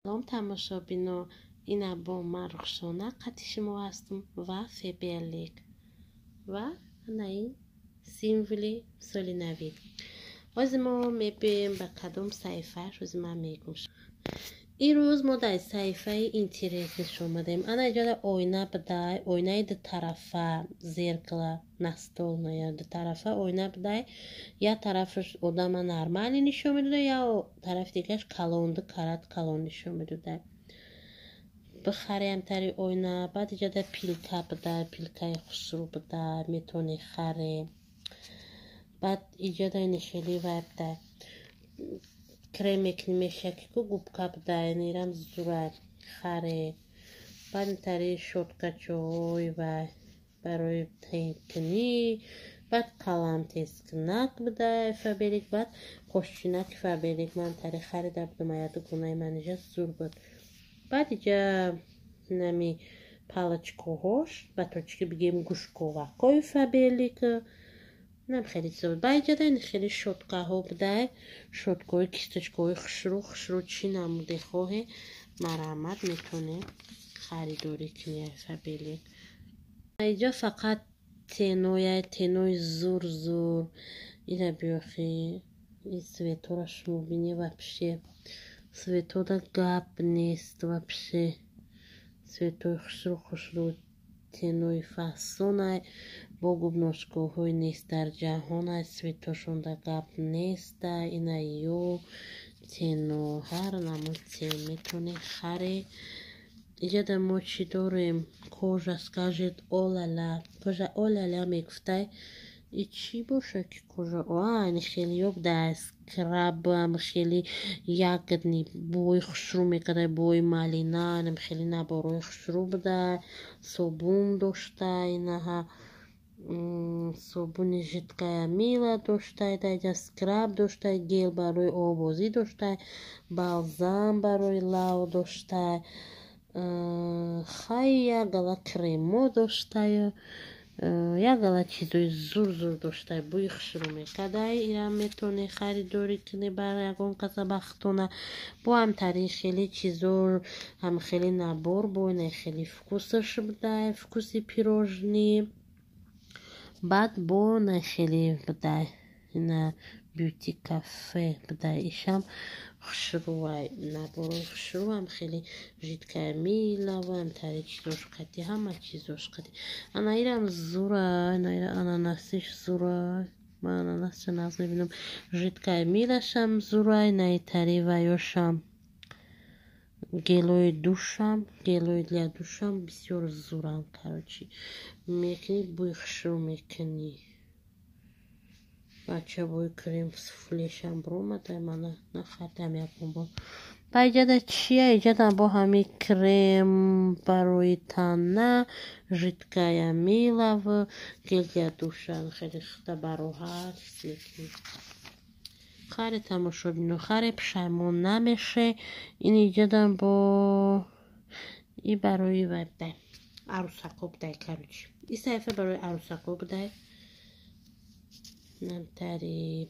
Салом, тамошобино! Ина бо ман Рухшона қати шумо ҳастам ва Фаберлик ва ана ин символи соли навӣ. Ҳозир мо мебиёем ба кадом саҳифааш, ҳозир ман мегӯм. Ирӯз мо дар саҳифаи интересныйш омадем. Ана иҷода оина бидай, оинаи дутарафа, зеркало настольное, дутарафа оина бидай. Як тарафаш одама нормально нишон медода, як тарафи дигараш калонду карат калон нишон медода. Бихарем тари оина. Баъд иҷода пилка бидай, пилкаи хушрӯ бидай, метавонӣ харе. Баъд иҷода ини хеле вай бидай, крем мекунӣ, мешаки ку, губка бидай, нирам зура, харе. Баъд интари щёткачаҳои вай барои тенкунӣ. Баъд қалам тезкунак бидай Фаберлик. Баъд қошчинаки Фаберлик ман тари харида будам, ая дугонаи ман иҷа зур буд. Баъд иҷа нами палочкаҳош, ба тоҷикӣ бигем, гӯшковакҳои Фаберлик, нам хеле чизо. Баъд иҷода ин хеле щёткаҳо будай, щёткаҳои, кисточкаҳои хушрӯ хушрӯ. Чӣ намуде хоҳе, марҳамат, метавонем харидорӣ кунӣ Фаберлик. Иҷо фақат теноя, тенои зур зур. Ира биёхи, ин цветҳоро шумо бинед, вообще цветҳода гап нест, вообще цветҳои хушрӯ хушрӯ, тенои фасонай, бо губношкоҳҳои нест дар ҷаҳонай, цветҳошонда гап неста. Ина ё тено, ҳар намуд тен метавонӣ харе. Иҷода мо чӣ дорем? Кожа скажет олала, кожа олала мегуфтай. И чӣ боша ки кожа ани хеле ёб дай, скрабам хеле ягодный, бӯи хушрӯ мекардай, бӯи малина, анам хеле наборои хушрӯ будай. Собун дошта, инаҳа собуни жидкая мыло доштай, даҷа скраб доштай, гель барои обозӣ доштай, балзам барои лав доштай, хай, як гала кремо доштаю, як гала чизои зур зур доштай, бӯи хушрӯ мекардай. Ирам метавонӣ харидорӣ кунӣ бар ягон каса бахтона. Бо ҳамтари хеле чизо, ҳам хеле набор бо ина хеле вкусаш будай, вкуси пирожный. Баъд бо на хеле будай, ина бьюти кафе будай, ишам хушрӯай, наборои хушрӯам, хеле жидкая мыло ва ҳамтари чизош қати, ҳама чизош қати. Ана ирам зура, ина ананасиш зура, ман ананасша нағз мебинам. Жидкая мылошам зура, инаитари ваёшам, гелои душам, гелои для душам бисёр зурам. Короче, мекунӣ, бӯи хушрӯ мекунӣ. Бача, бӯи крем суфлешам биромадай, мана нахардам ягон бор. Ба иҷода чия? Иҷода бо ҳами крем барои тана, жидкая мыло ва гель для душа, хеле худа бароҳат ҳис мекунӣ. Харе, тамошобино, харе, пушаймон намеше. Ин иҷодам бо и барои вай будай, арӯсако будай. Короче, и саҳифа барои арӯсако будай. Намтари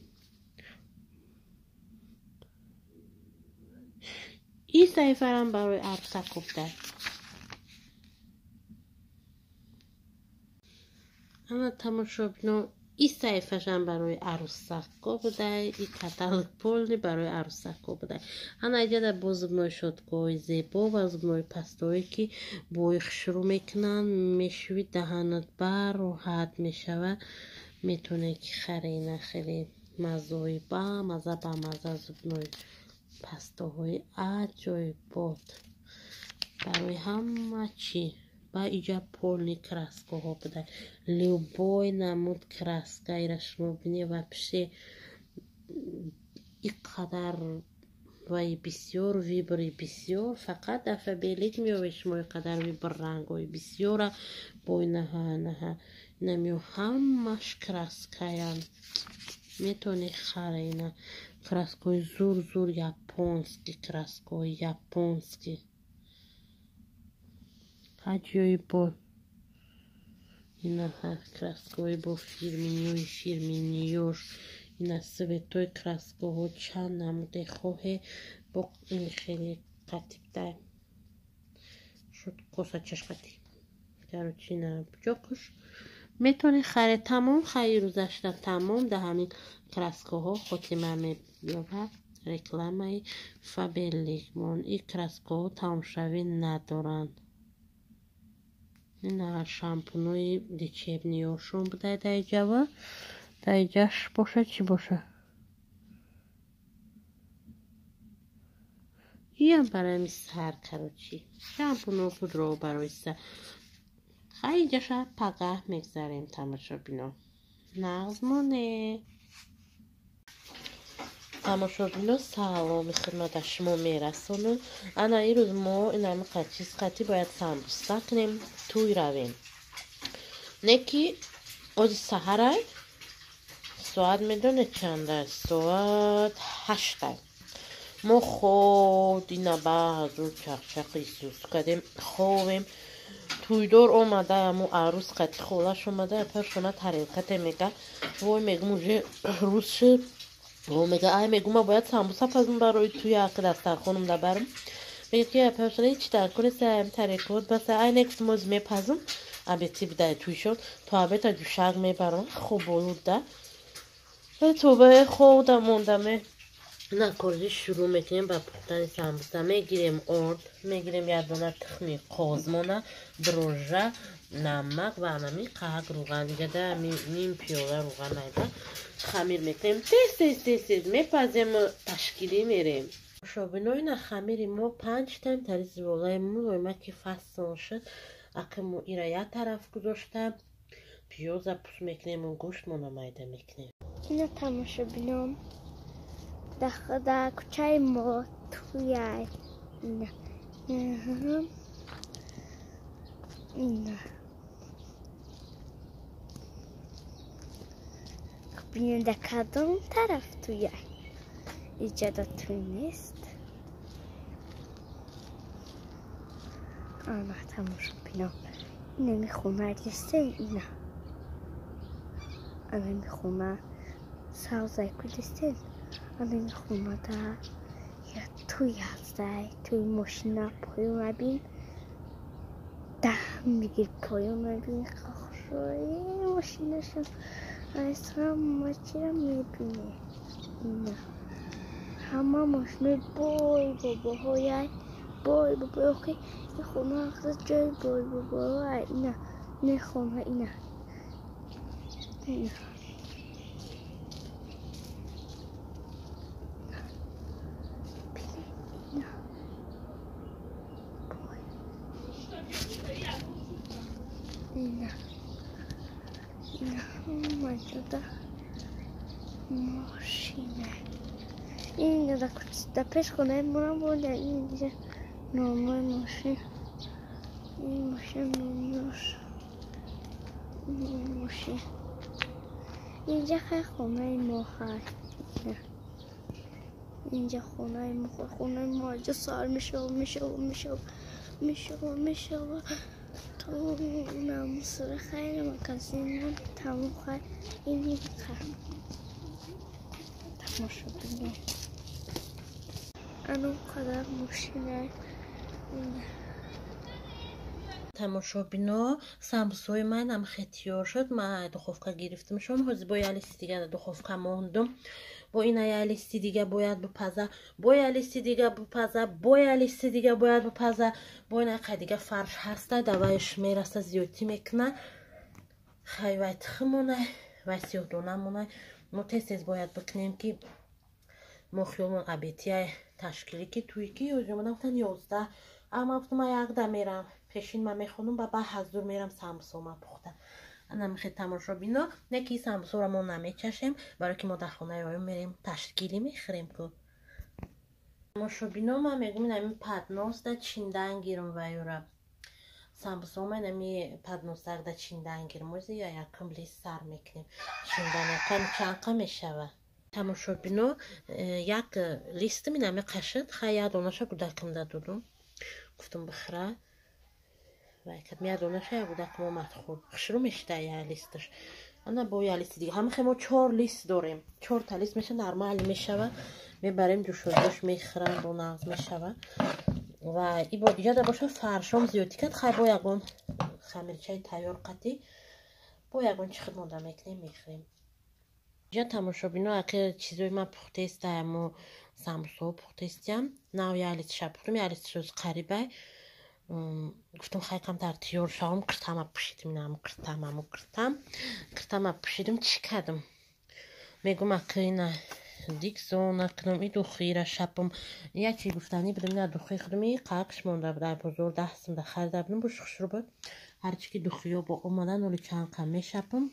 и саҳифарам барои арӯсако будай. Ана, тамошобино, и саҳифашам барои арӯсако будай, и каталог полный барои арӯсако будай. Ана иҷода бо зубной щёткаҳои зебо ва зубной пастаҳое, ки бӯи хушрӯ мекунанд, мешӯӣ, даҳанат бароҳат мешавад, метавонед ки харе. Ина хеле маззаҳои бамаза бамаза, зубной пастаҳои аҷоибот барои ҳама чӣ. Ба иҷа полный краскаҳо будай, любой намуд краска. Ира шумо бинед, вообще и қадар вай бисёр, выбори бисёр. Фақат дар Фаберлик меёвед шумо и қадар выбор, рангҳои бисёра. Бо инаҳа, инаҳа, инамиё ҳамаш краскаян, метавонӣ харе. Ина краскаҳои зур зур, японский, краскаҳои японский аҷоибот. Инаҳа краскаҳои бо фирминиёи фирминиёш, ина цветҳои краскаҳо, чанд намуде хоҳе, бо ин хеле. қатибдай шуд косачаш қати. Короче, на пучоқуш метавонед харе. Тамом, хайр, рӯзашта тамом. Да ҳамин краскаҳо хотима меёбад рекламаи Фаберликмон. И краскаҳо тамомшавӣ надоранд. Ина шампунои лечебныйошон будай дар иҷава. Дар иҷаш боша, чӣ боша? Иам барои сар, короче, шампуно, пудро барои сар. Хай, иҷаша пагаҳ мегзарем, тамошобино. Нағз моне. Тамошобино, саломи хидмата шумо мерасонам. Ана ирӯз мо инами чиз қати бояд самбуса кунем, тӯй равем. Не ки ози саҳарай, соат медонед чанда? Соат 8-ай. Мо хоб дина ба ҳазур чақчақ исус кардем, хобем. Тӯйдор омада, аму арӯс қати холаш омада, пашона тарелкате мега. Вой, мегум, уже рӯз шуд. Мега, ай, мегум, ма бояд самбуса пазм барои тӯй, аки дастархонам дабарам. Мега ки пашона ҳеч дар кунеса тарелкот баса. Ай, не, гуфтум, оз мепазм. Абети бидай тӯйшон. То абета ҷушак мебарам. Хоб олуда. Тобае хобда мондаме. На корзи шурӯъ мекунем ба пухтани самбуса. Мегирем орд, мегирем як дона тухми қозмона, дрожжа, намак ва анами қаҳак руған. Иҷада ним пиёла руған айда хамир мекунем. Тез тез тез тез мепазем, ташкилӣ мерем. Шобино, ина хамири мо 5 тайм тари зиволаи мулоима ки фасон шуд. Аки мо ира як тараф гузошта, пиёза пӯст мекунем ва гӯштмона майда мекунем. Ина тамошобином, дар кӯчаи мо тӯяй. Ина. Ина. Бинем, дар кадом тараф тӯяй. Иҷода тӯй нест. Ана тамошобином. Инами хона дистен, ина. Анами хона савзай ку дистен. Анами хонада я тӯй ҳастай, тӯй мошина поён бин. Даҳ мегир поён бин, хушрӯи мошинашон. Аз ҳама чира мебине. Ина. Ҳама мошинои бой бобоҳояй, бой бобои охи, ин хона ҳаста ҷои бой бобоҳояй. Ина, не хона, ина. Ина. Ина. Бой. Ина. Ина, ҳама мошина. Ин дар пеш хонаи моам буда, инҷа номои мошин. Ин мошин номош. Ин мошин. Инҷа хай хонаи мо хай. Инҷа хонаи мо, хонаи мо инҷа сар мешава, мешава, мешава, мешава, мешава. То намусра хайр магазинмон тамом хай. Ин хай. Тамошобино. Ано қадар мошина. Тамошобино, самбусои манам хетиёр шуд. Ман духовка гирифтамшон. Ҳозир бо як листи дига духовка мондум. Бо ина як листи дига бояд бипаза, бо як листи дига бипаза, бо як листи дига бояд бипаза. Бо ина қай дига фарш ҳаста, давайш мераса, зиёдтӣ мекуна. Хай, вай тухмонай, вай сиёҳдонамонай. Мо тез тез бояд бикунем, ки мо хиёлмон абетияй ташкилӣ ки туй ки омадам, гуфтан 11. Ама гуфтам, ман якда мерам. Пешин ман мехонам, ба ба ҳазур мерам самбусома пухта. Ана михе тамошобино, не ки самбусоро мо намечашем, барои ки мо дар хонаи оё мерем ташкилӣ мехӯрем ку. Тамошобино, ман мегӯм, инами подносда чиндан гирм ваюра. Самбусома инами подносакда чиндан гирм. Ози я якум лист сар мекунем. Чиндан якам чанқа мешава. Тамошобино, як листм инами қашид, хай як донаша гудакимда додум. Гуфтум, бихӯра. Вай кардм, як донаша як гудаким омад хӯрд. Хушрӯ мешида як листаш. Ана бо як листи дига. Ҳамахе мо 4 лист дорем. 4 та лист меша, нормально мешава. Мебарем, ҷӯшоҷӯш мехӯрам, бо нағз мешава. Ва иҷода боша фаршом зиёдтӣ кард. Хай бо ягон хамирчаи тайёр қатӣ бо ягон чи худ монда мекунем, мехӯрем. Иҷа тамошобино аки чизои ман пухтестаяму самбусаҳо пухтестиям. Нав як литша пухтум, як литшоз қарибай. Гуфтам хай камтар тиёр шавам, қиртама пӯшидим, инам қиртамаму қиртам. Қиртама пӯшидим, чӣ кардам? Мегум аки ина дикзона кунам, и духира шапам. Як чи гуфтанӣ будам, ина духи худам и қақш монда буд, ай бозор 10 сум да харида будам, буш хушрӯ буд. Ҳарчи ки духиё бо омадан оли чанд қам мешапам.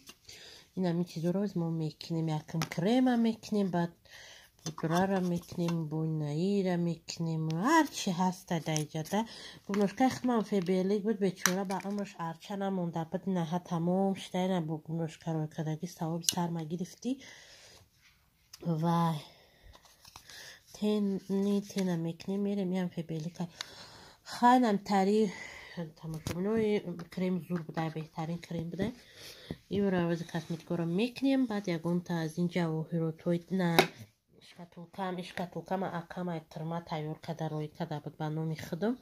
Инами чизоро оз мо мекунем, якм крема мекунем, баъд пудрара мекунем, бунаира мекунем, ҳарчи ҳаста дар иҷода. Гумношкаи худмам Фаберлик буд, бечора ба умраш арча намонда буд, инаҳа тамом шуда, ина бо гумношка рой кардаги савоби сарма гирифтӣ. Вай тени тена мекунем, мерем ям Фаберлика. Хайнам тари тамошобинои крем зур буда, беҳтарин крем буда. Иро авази косметикаро мекунем, баъд ягонта аз ин ҷавоҳиротҳои на шкатулкам, шкатулкама акамай тирма тайёр карда рой карда буд ба номи худам.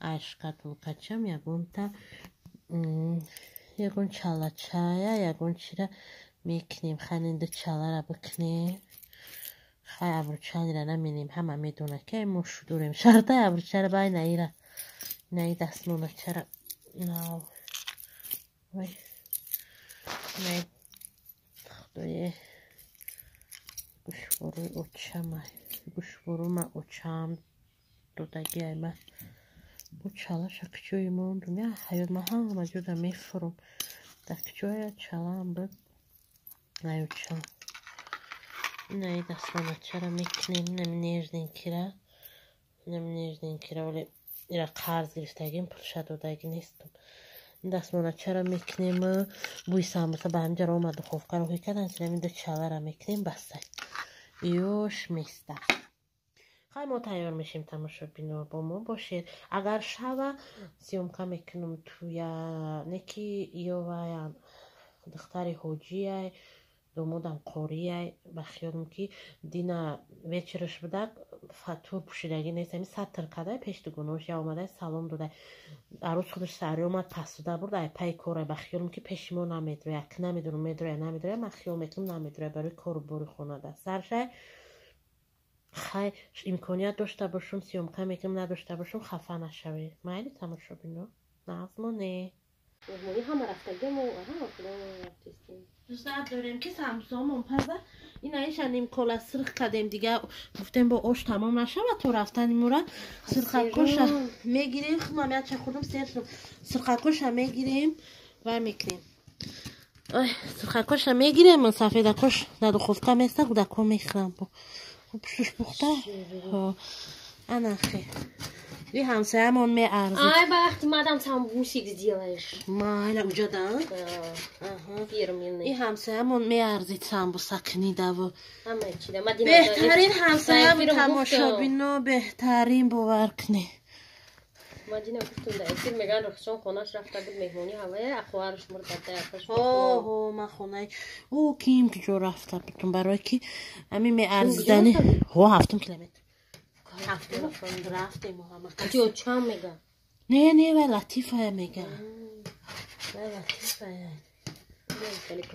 Ай шкатулкачам ягонта ягон чалачая, ягон чира мекунем. Хайнинда чалара бикунем. Хай абручанира наменем, ҳама медонад ки мо шудорем. Шартай абручара бай наира. Наи дастмоначара. Нав. Ой. Наи худое гӯшворои очама. Гӯшворума очам додагиай ма. Бо чалаша куҷое мондум? Я ҳаёт ма ҳама ҷода мефурум. Дар куҷоя чалаам буд? Наючам. Инаи дастмоначара мекунем, инами нежненькира. Инами нежненькира, вале ира қарз гирифтагим, пулша додагӣ нестам. Дастмоначара мекунем, бӯи самбуса ба ҳамҷа омад, духовкаро ҳӯй кардан, инами ду чалара мекунем, бастай. Ёш места. Хай мо тайёр мешем, тамошобино, бо мо бошед. Агар шава съёмка мекунам туя, не ки ёвая духтари ҳоҷияй, домодам қорияй, ба хиёлам ки дина вечераш будак фатур пӯшидагӣ нест, ами сатр кардай пеш дугонош я омадай салом додай. Арӯз худаш сари омад пасуда бурд, ай пай корай, ба хиёлам ки пеши мо намедрояд, ки намедонам медрояд, намедрояд, ман хиёл мекунам намедрояд барои кору бори хонада. Саршай хай имконият дошта бошум съёмка мекунам, надошта бошум хафа нашавед. Майли тамошобино, нағзмоне. Меҳмонӣ ҳама рафтагимо, ҳама худо рафтистем. Дӯстат дорем ки самбусаҳомон паза. Ина иша нимкола сирх кардем, дига гуфтем бо ош тамом нашава то рафтани мура. Сирхакоша мегирем, худмам яча хӯрдум, сер шудам. Сирхакоша мегирем ва мекунем. Ой, сирхакоша мегирем, сафедакош дар духовка места, кӯдакҳо мехӯранд. Хуб шуш пухта. Ана хе. И ҳамсоямон меарзид. Ай, вақти мадам самбусик сделаешь. Майла уҷода? Да. Фирменный. И ҳамсоямон меарзид самбуса кунидаву. Ҳама чида. Мадина Беҳтарин ҳамсоям Эфирам тамошобино, беҳтарин, бовар кунед. Мадина гуфтум да эфир меган Рухшон хонаш рафта буд меҳмонӣ ҳавая, ахвараш мурда да акаш. Ҳо, ман хонаи ӯ ким куҷо рафта будум, барое ки ҳамин меарзидани. Ҳо, 7 километр. Ҳафтум рафтем ҳама. Ати очам мега. Не, не, вай Латифая мега. Вай Латифая.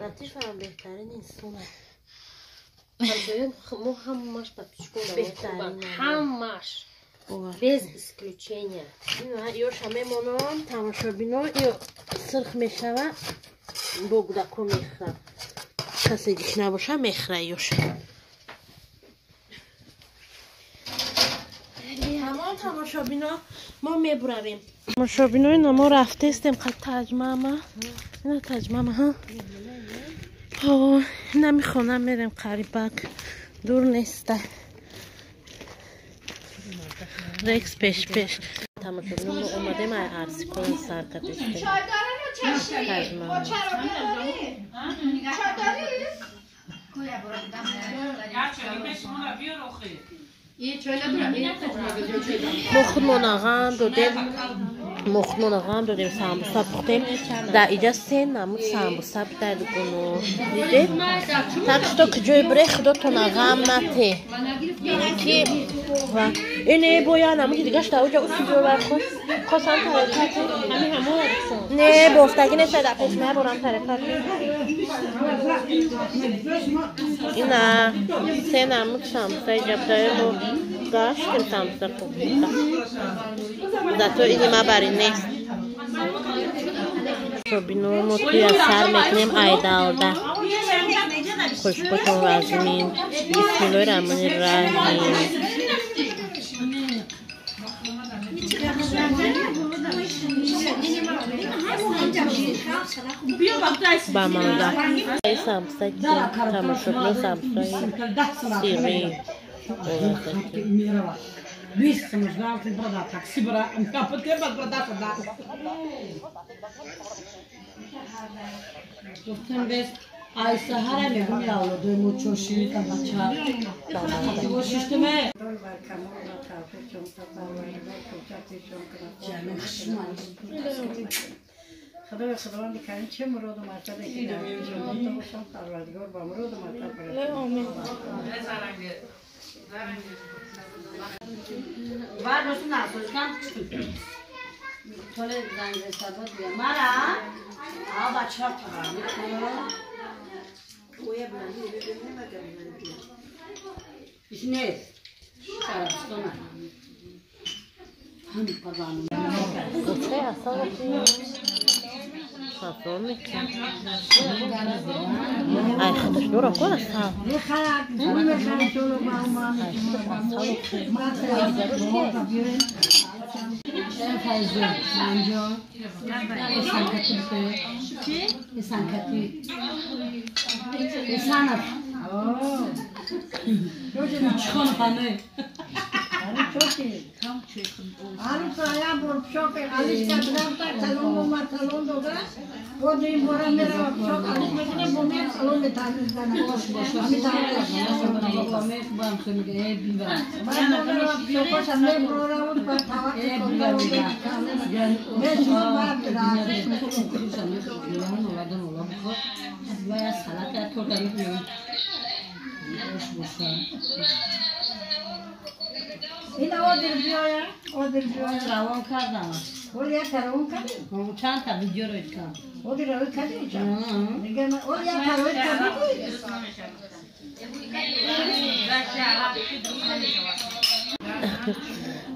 Латифаям беҳтарин инсона. Ҳамсоя мо ҳамаш подписчикон Беҳтарин. ҳамаш без исключения. Ёша мемонам тамошобино, ё сирх мешава, бо кӯдакҳо мехӯрад. Касе гиш набоша мехӯра ёша. Тамом тамошобино, мо мебуравем. Тамошобино, ина мо рафтестем қад таҷмама. Ина таҷмама, ҳа? Ҳо, ина михона мерем қарибак. Дур неста. Рекс пеш пеш. Тамошобино, мо омадем ай арсикон сар кардестем. Таҷмама. Мо худмона ғам додем, мо худмона ғам додем, самбуса пухтем. Дар иҷа се намуд самбуса буда, дугоно, дидед. Так что куҷое бире, худотона ғам нате ки ва Не боя намуди дигаш та уҷа усу биёвар хосам тарекат. Не бофтагӣ нест дар пеш меборам тарекат. Ина се намуд самса иҷа будаемо гаштем самса пухта. Зато ини ма барин нест. Собино мо туя сар мекунем айдалда. Хушбӯтон вазмин. Бисмиллоҳи раҳмони раҳим. Ба маза. Самса тамошобино самсаи сири. Ай саҳара мегум явлодои мо чошита бача. Шиштуме. خدای خداوند کریم چه مراد و مطلب که در باشم پروردگار با مراد و مطلب برسونه. Ай худаш дура кор асал.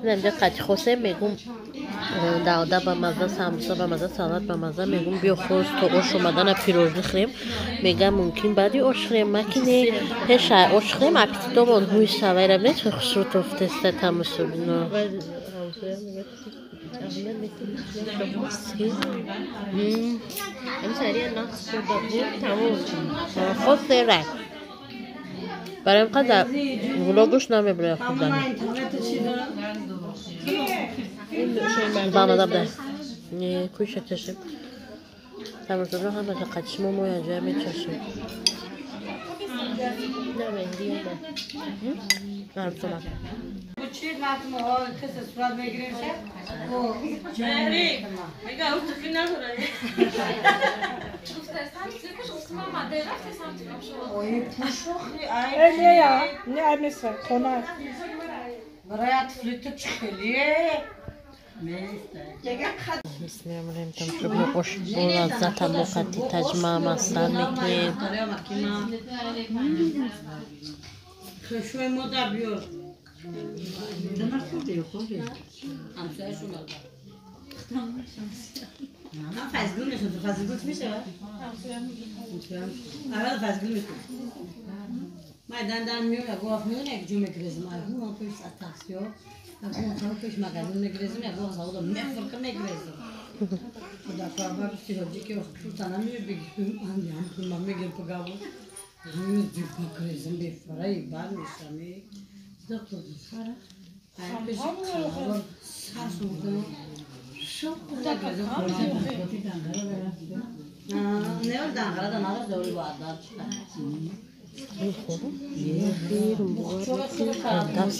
Инҷа қати хосем мегум давда ба маза, самбуса ба маза, салат ба маза. Мегум биё хоз то ош омадана пирожни хӯрем. Мегам мумкин баъди ош хӯрем, макине пеша ош хӯрем аппетитомон ҳуй шава. Ира бинед хушрӯ тофтеста тамошобино. Хосера. Барои ин қадар влогуш намебурад хӯрдани. Ба маза буда. Не, кӯша чашем. Тамошобино ҳамаша қати шумо мо якҷоя мечашем. Бисмиллоҳир тамошобино ош бо лаззата мо қати таҷма масар мекунем.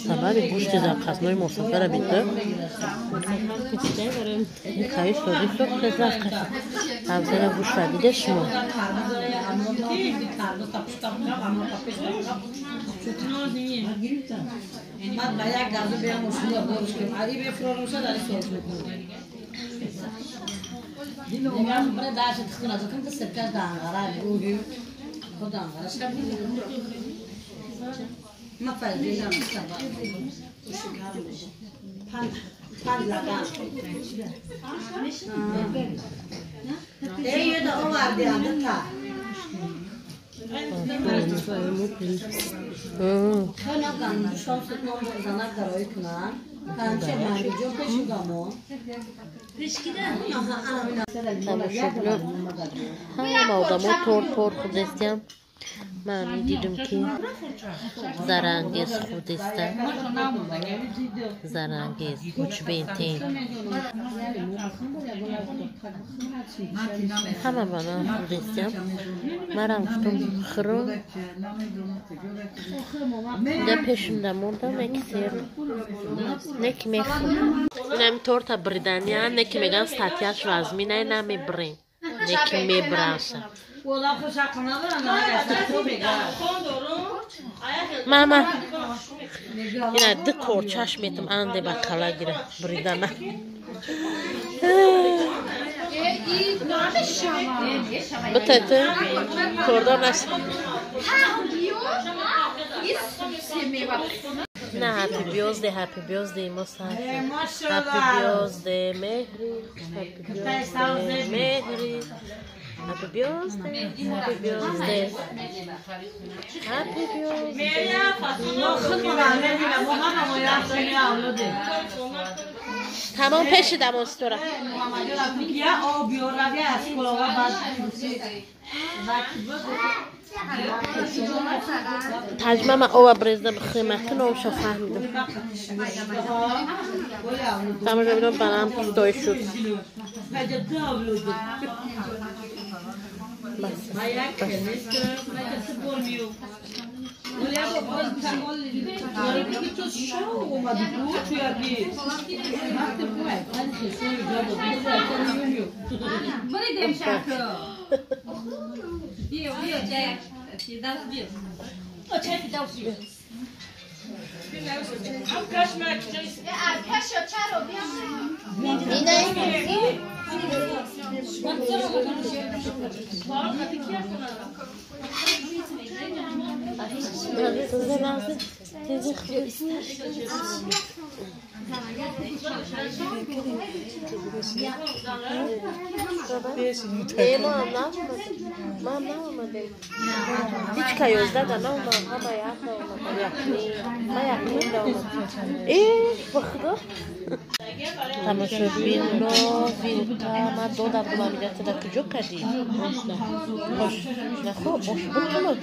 Сабаби гӯшти завқаснои мосафара бида хаи соди соқезавқас ҳамсара гӯшта дида шумо. بعد با یک گازو بیام ماشین بارش کنم علی بفرارم شد علی سوز میکنم میگم برای داشت خونه تو کم سرکش دانغره روحی خود دانغره شب ما فایده نمی‌کنه پنج لگن ای دا آوردی تا خیلی گندم شام ستنام زنک درایی کنن همیشه منگیجون پیش گامو ҳама одамо тор худестиям. Ман дидум ки зарангез худеста, зарангез учбентин ҳама бана худестиям. Марам гуфтум хӯрум, да пешумда мондам, неки сер неки мехӯрм. Инами торта бридания, неки меган статьяш вазминай намебирем, неки мебираша. Мама ина ду корчаш метум анде ба кала гира бридана. Битете кордор наш. На happy birthday, happy birthday моса. Happy birthday Mehri, happy birthday Mehri. Happy birthday, happy birthday, happy birthday. تمام پشیدم استورا. تجمع من آب برزدم خیمه کنم شو فهمیدم. تمام ببینم بنام پستای شد. هیچ که یازده نه ما همه یک ما یک بخدا тамошобинро вилка ма дода будам мегӯяд да куҷо кардӣ? Ош нахо ош бикунад.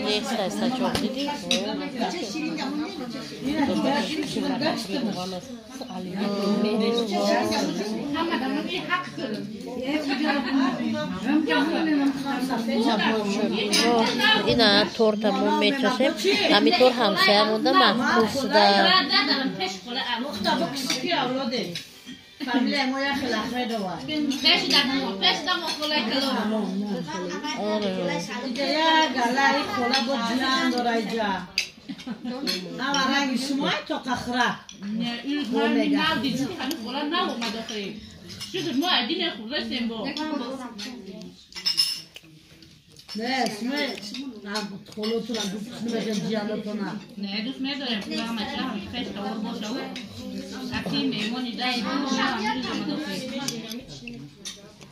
Нест сачоқ дидӣ? Ина торта мо мечашем. Ами тор ҳамсоя монда маҳфуз шуда. نه اسم خلوتون دوست می‌دارم جیانتون نه دوست می‌دارم خدا هم چه هم خیش تور باشه و اکی میمونی دایی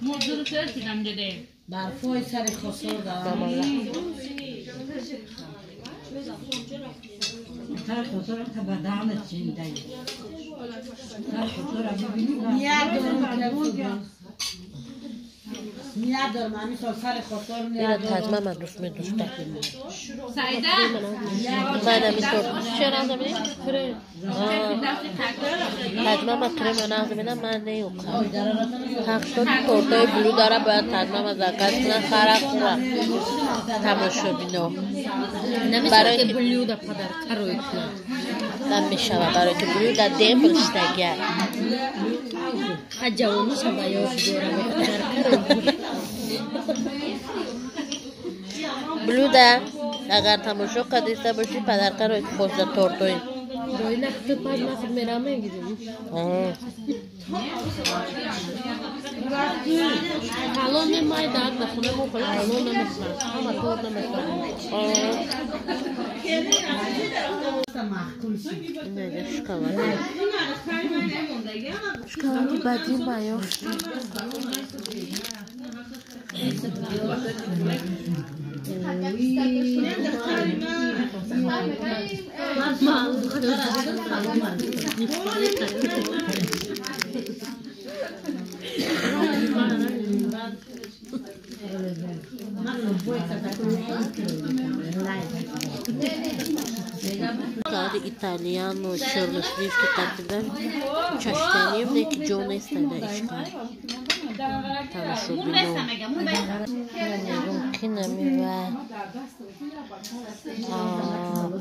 ما درست شدم دیده برفای سر خسر دارم سر خسر تا بدن چین دایی سر خسر ببینی نیت دارم همین سال سر خسر نیت دارم. تجمع من دوست می‌داشتم. سایده من همینطور چرا نمی‌دونی؟ تجمع من کرم نمی‌دونم من نیوکم. حق شد تورتای بلو داره باید تجمع من زکات کنم خراب خورم. تماشا بینو. برای بلو دا پدر کروی کنم. Намешава, барои ки блюда дембл шидагия. Ҷавониша ба ёд дорам. Блюда агар тамошо кардиста бошӣ, падаркаро хоста тортои. Шоколади бадӣ маёфтем. Шоколади италиано черносливки тартиба чаштаним не ки ҷо нестада ишка. Тамошобино мумкин амива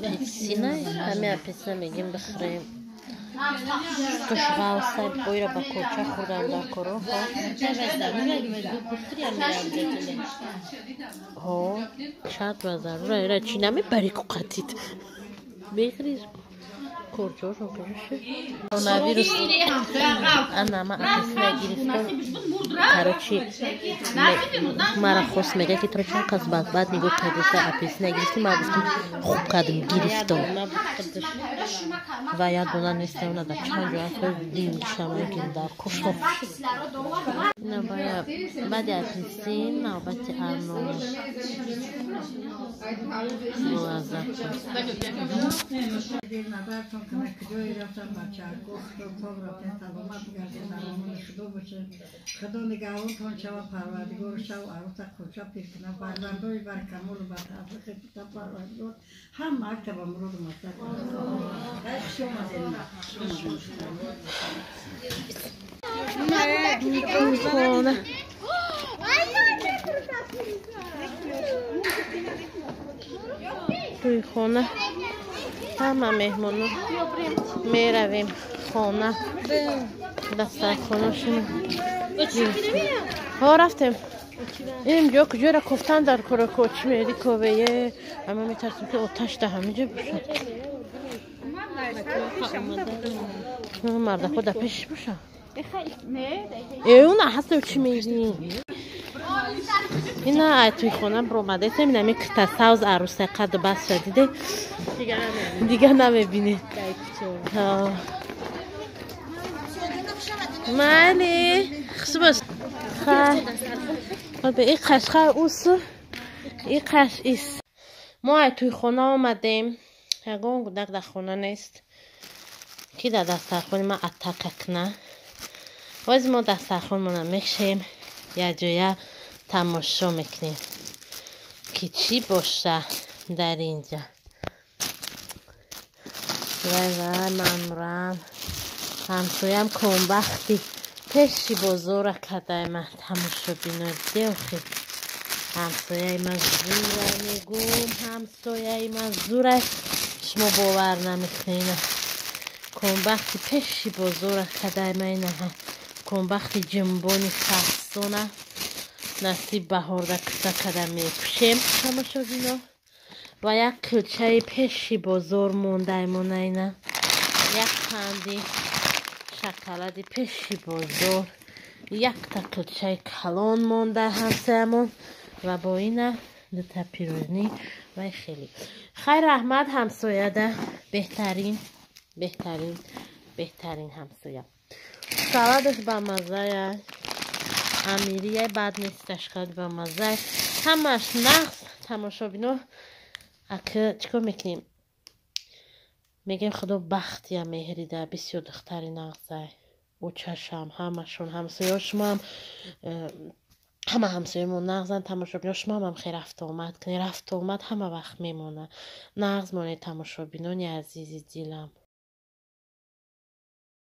апельсина, ҳами апельсина мегим бихӯрем. Тушғавсай бойра ба коча хӯрдан дар коро. Ҳо, шарт ва зарура ира чӣ намебарӣ ку қатид. Мехӯриш корчошон куши. Коронавирус ана ма апельсина гирифтам. Короче, мара хост мега ки туро чанд кас бад нигоҳ кардиста апельсина гирифтӣ, ма гуфтам хуб кардам гирифтам. Ва як дона нестам, на дар чанд ҷо аст, дингишам ки дар кушо. Ина бая баъди апельсин навбати анор. Лаззат. خدا نگهبانتون شود، پروردگار شو عروس کوچه پیر کنه، فرزندای بر کمال و بر توفیق پروردگار هم مکتب امروز مصرف خوش اومدین. توی خونه همه مهمونو میرویم خونه دسترخوناشون ها رفتیم. اینجا کجا را کفتن در کره کوچ میری کوبه اما میترسیم که آتش ده همینجا باشه. مرد خود پیش باشه. اون هست چی میری؟ اینا توی خونه برومده تیم نمی کتا ساوز عروسه قد بس شدیده دیگه نمیبینی. مالی خصوص خب این قشقه اوس این قش ایس. ما توی خونه آمدیم، یگان گودک در خونه نیست کی در دسترخوان ما اتاکه کنه. باز ما دسترخوان ما میکشیم یه جایه تماشا میکنیم که چی باشه در اینجا. وای وای ممرم همسایم کنبختی پیشی بزرگ کده من تماشا بینا دیوخی. همسایه من زوره میگم، همسایه من زوره، شما باور نمیکنین. کنبختی پیشی بزرگ کده من اینه کنبختی جنبانی خستونه نصیب بهارده کتا کده میپوشیم تماشا بینا. و یک کلچه پیشی بزرگ مونده مونه اینه، یک پندی شکلادی پیشی بزرگ، یک تا کلچه کلان مونده همسایمون و با اینه دو تا پیروزنی و خیلی خیر رحمت همسایه ده. بهترین بهترین بهترین همسایه. سالادش با مزه امیریه بد نیستش، خیلی با مزه، همش نقص. تماشا بینو اکه چیکار میکنیم؟ میگیم خدا بختیه مهریده بسیار دختری نغزه او چشم همشون همسایه شما هم همه همسایه‌مون نغزن. تماشابینا شما هم خیلی رفت آمد کنی، رفت آمد همه وقت میمونه. نغز مونه تماشابینان عزیزی دلم.